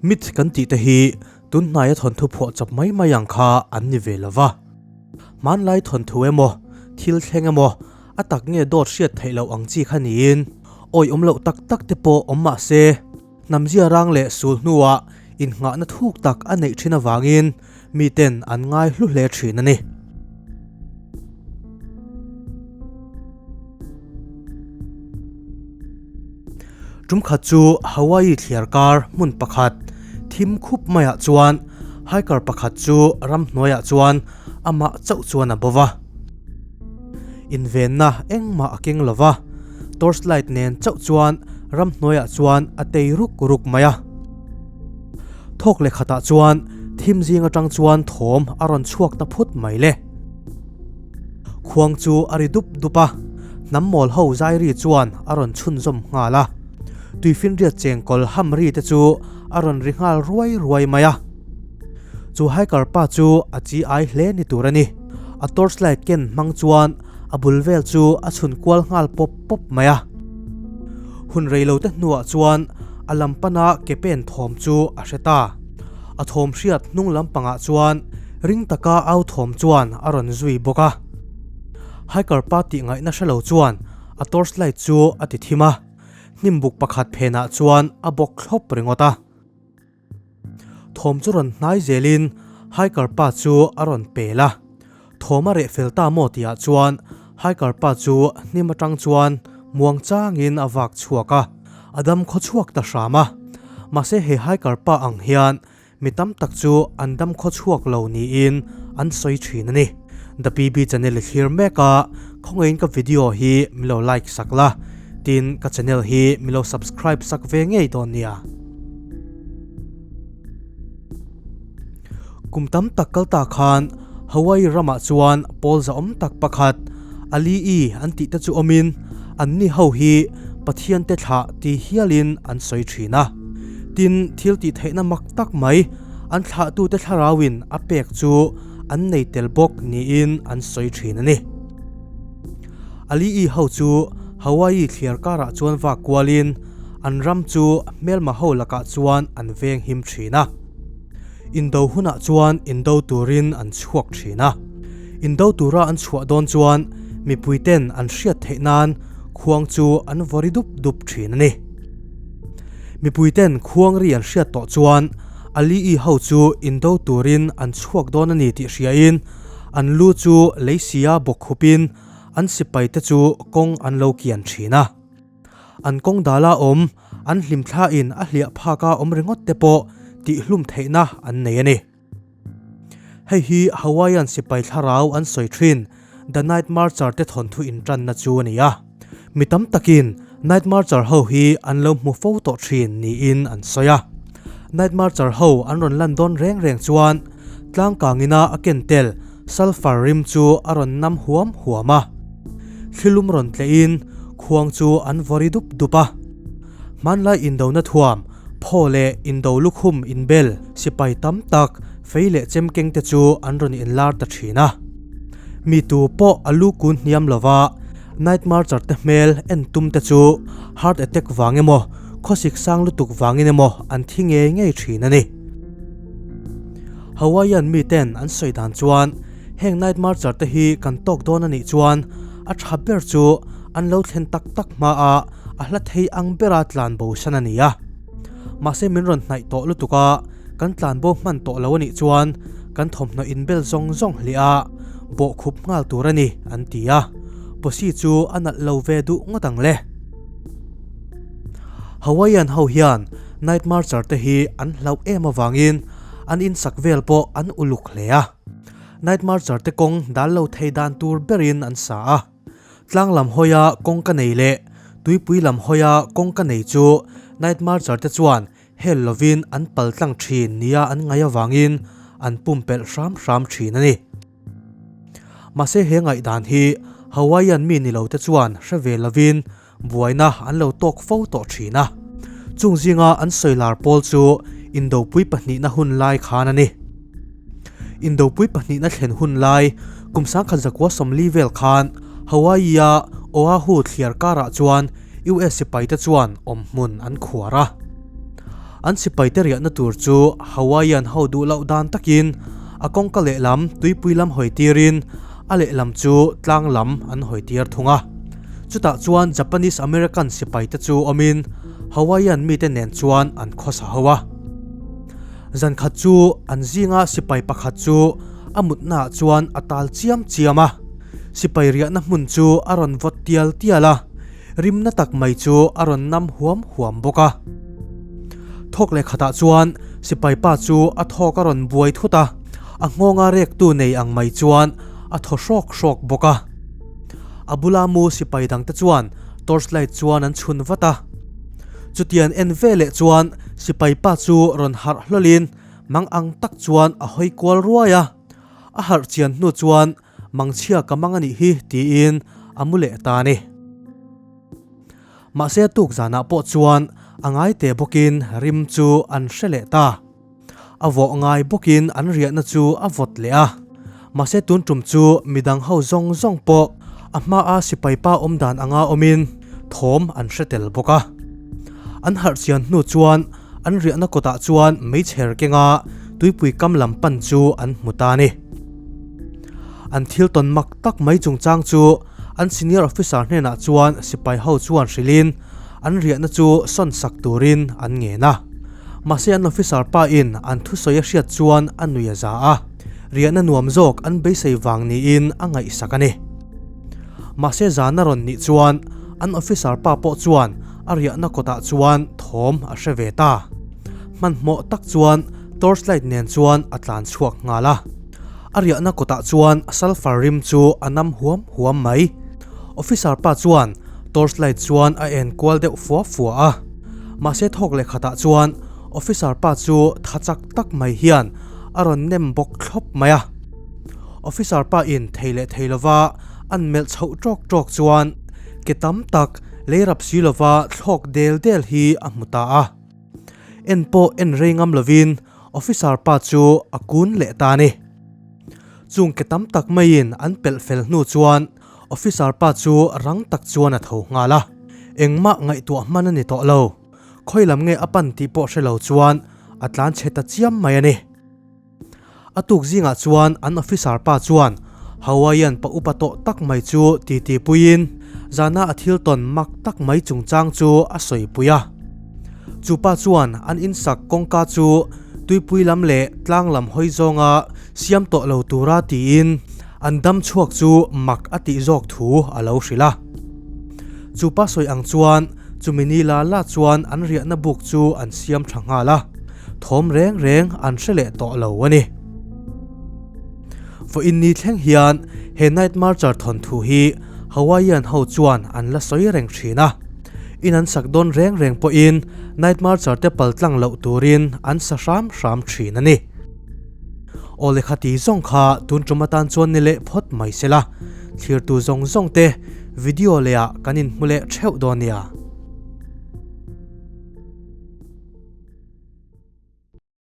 Myth kan tih te hi tun hnaia thawnthu phuah chawp mai mai ang kha an ni ve lo va. Hmanlai thawnthu emaw, thil thleng emaw, a tak nge dawt hriat theih loh ang chi kha niin awih awm loh tak tak te pawh awm mah se, hnamzia rang leh sul hnuah innghahna thuk tak a neih thin avangin miten an ngai hlu hle thin a ni. Tumkhat chu Hawaii thliar kar hmun pakhat thim khup maiah chuan hiker pakhat chu ramhnuaiah chuan amah chauh chuan a bo va. Invenna engmah a keng lo va, torchlight nen chauh chuan ramhnuaiah chuan a tei ruk ruk mai a. Thawk leh khatah chuan thim zing atang chuan thawm a rawn chhuak ta phut mai le. Khuang chu a ri dup dup a, hnam mawl ho zai ri chuan a rawn chhunzawm nghal a. Tuifinriat chengkawl ham ri te chu a rawn ri nghal ruai ruai mai a. Chu hiker pa chu a chi ai hle ni tur a ni. A torchlight ken hmang chuan a bul vel chu a chhun kual nghal pawp pawp mai a. Hun reilo te hnuah chuan a lam pana ke pen thawm chu a hre ta. A thawm hriat hnung lampangah chuan ring taka au thawm chuan a rawn zui bawk a. Hiker pa tih ngaihna hrelo chuan a torchlight chu a ti thim a, hnimbuk pakhat phenah chuan a bawk thlawp ringawt a. Thawm chu rawn hnai zelin hiker pa chu a rawn pel a, thawm a reh fel ta maw tihah chuan hiker pa chu hnim atang chuan muang changin a vak chhuak a, a dam khaw chhuak ta hram a. Mahse he hiker pa ang hian mi tam tak chu an dam khaw chhuak lo niin an sawi thin a ni. The PB channel i thlir mek a, khawngaihin ka video hi mi lo like sak la, tin ka channel hi mi lo subscribe sak ve ngei dawn nia. Kum tam tak kal ta khan Hawaii ramah chuan pawl zahawm tak pakhat Ali'i an tih te chu awmin anni ho hi Pathian te thlah ti hialin an sawi thin a. Tin, thil tih theihna mak tak mai an thlahtute thlarauin a pek chu an nei tel bawk niin an sawi thin a ni. Ali'i ho chu Hawaii thliar karah chuan vak kualin an ram chu hmelma ho lakah chuan an veng him thin a. Indo hunah chuan indo turin an chhuak thin a. Indo tura an chhuah dawn chuan mipuiten an hriat theih nan khuang chu an vawri dup dup thin a ni. Mipuiten khuang ri an hriat tawh chuan Ali'i ho chu indo turin an chhuak dawn a ni tih hriain an lu chu leisia bawk khupin an sipaite chu kawng an lo kian thin a. An kawng dala awm, an hlimthlain a hliah phaka awm ringawt te pawh tihhlum theihna an nei a ni. Hei hi Hawaiian sipai thlarau an sawi thin The Night Marcher te thawnthu intanna chu a ni a. Mi tam takin Night Marcher ho hi an lo hmu fo tawh thin niin an sawi a. Night Marcher ho an rawn lan dawn reng reng chuan tlangkangina a ken tel sulphur rim chu a rawn nam huam huam a. Thlilum rawn tlehin khuang chu an vawri dup dup a. Hmanlai indona thuam, phaw leh indo lukhum inbel sipai tam tak fei leh chem keng te chu an rawn inlar ta thin a. Mi tu pawh a lu kun hniam lova Night Marcher te hmel en tum te chu heart attack vang emaw, khawsik sang lutuk vangin emaw an thi ngei ngei thin a ni. Hawaiian miten an sawi dan chuan heng Night Marcher te hi kan tawk dawn a nih chuan a tha ber chu an lo thlen tak tak hma a a hla thei ang bera tlan bo san a ni a. Mahse min rawn hnaih tawh lutuk a, kan tlan bo hman tawh lo a nih chuan kan thawmhnaw inbel zawng zawng hliah a, bawh khup nghal tur a ni an ti a. Posi chu a nalh lo ve duh ngawt ang le. Hawaiian ho hian Night Marcher te hi an hlauh em avangin an insak vel pawh an uluk hle a. Night Marcher te kawng dal lo thei dan tur berin an sa a. Tlang lam hawia kawng ka nei leh tuipui lam hawia kawng ka nei chu Night Marcher te chuan hel lovin an pal tlang thin nia an ngaih avangin an pumpelh hram hram thin a ni. Mahse he ngaihdan hi Hawaiian mi ni lo te chuan hre ve lovin buaina an lo tawk fo tawh thin a. Chung zinga an sawi lar pawl chu Indopui pahnihna hun lai khan a ni. Indopui pahnihna thlen hun lai kum 1940 vel khan Hawaii-a Oahu thliar karah chuan US sipaite chuan awmhmun an khuar a. An sipaite riahna tur chu Hawaiian ho duh loh dan takin a kawngka lehlam tuipui lam hawi tirin a lehlam chu tlang lam an hawi tir thung a. Chutah chuan Japanese American sipaite chu awmin Hawaiian mite nen chuan an khawsa ho a. Zan khat chu an zinga sipai pakhat chu a mutnaah chuan a tal chiam chiam a. Sipai riahna hmun chu a rawn vawt tial tial a. Rimna tak mai chu a rawn nam huam huam bawk a. Thawk leh khatah chuan sipai pa chu a thawk a rawn buai thut a, a nghawnga rektu nei ang mai chuan a thaw hrawk hrawk bawk a. A bula mu sipai dangte chuan torchlight chuan an chhun vat a. Chutian en ve leh chuan sipai pa chu rawn harh hlawlin mang ang tak chuan a hawi kual ruai a. A harh chian hnu chuan Mangchhia ka mang a nih hi tiin a mu leh ta a ni. Mahse tuk zanah pawh chuan a ngai te bawkin rim chu an hre leh ta. A vawh ngai bawkin an riahna chu a vawt leh a. Mahse tun tum chu midang ho zawng zawng pawh a hmaa sipai pa awm dan anga awmin thawm an hre tel bawk a. An harh chian hnu chuan an riahna kawtah chuan meichher kenga tuipui kam lam pan chu an hmu ta a ni. An thil tawn mak tak mai chungchang chu an senior officer hnenah chuan sipai ho chuan hrilhin an riahna chu sawn sak turin an ngen a. Mahse an officer pa in an thusawi a hriat chuan a nui a za a, riahna nuam zawk an beisei vang niin a ngaihsak a ni. Mahse zan a rawn nih chuan an officer pa pawh chuan a riahna kawtah chuan thawm a hre ve ta. Hmanhmawh tak chuan torchlight nen chuan a tlan chhuak nghal a. A riahna kawtah chuan sulphur rim chu a nam huam huam mai. Officer pa chuan torchlight chuan a en kual deuh fua fua a. Mahse thawk leh khatah chuan officer pa chu tha chak tak mai hian a rawn nem bawk thlawp mai a. Officer pa in thei leh thei lova an melh chhoh tawk tawk chuan ke tam tak lei rap si lova thlawk del del hi a hmu ta a. En pawh en rei ngam lovin Officer pa chu a kun leh ta a ni. Chung ke tam tak maiin an pelh fel hnu chuan Officer pa chu rang tak chuan a tho nghal a. Engmah ngaihtuah hman a ni tawh lo. Khawi lam nge a pan tih pawh hre lo chuan a tlan chhe ta chiam mai a ni. A tuk zingah chuan an officer pa chuan Hawaiian pa upa tawh tak mai chu titi puiin zana a thil tawn mak tak mai chungchang chu a sawi pui a. Chu pa chuan an insak kawngka chu tuipui lam leh tlang lam hawi zawnga siam tawh lo tura tiin an dam chhuak chu mak a tih zawk thu a lo hrilh a. Chu pa sawi ang chuan chumi ni la la chuan an riahna buk chu an siam tha nghal a. Thawm reng reng an hre leh tawh lo a ni. Vawiin ni thleng hian he Night Marcher thawnthu hi Hawaiian ho chuan an la sawi reng thin a. In an sak dawn reng reng pawhin Night Marcher te paltlang loh turin an sa hram hram thin a ni. Aw lehkha ti zawng kha tun tum atan chuan ni leh phawt mai se la, thlirtu zawng zawng te video lehah kan inhmu leh theuh dawn nia.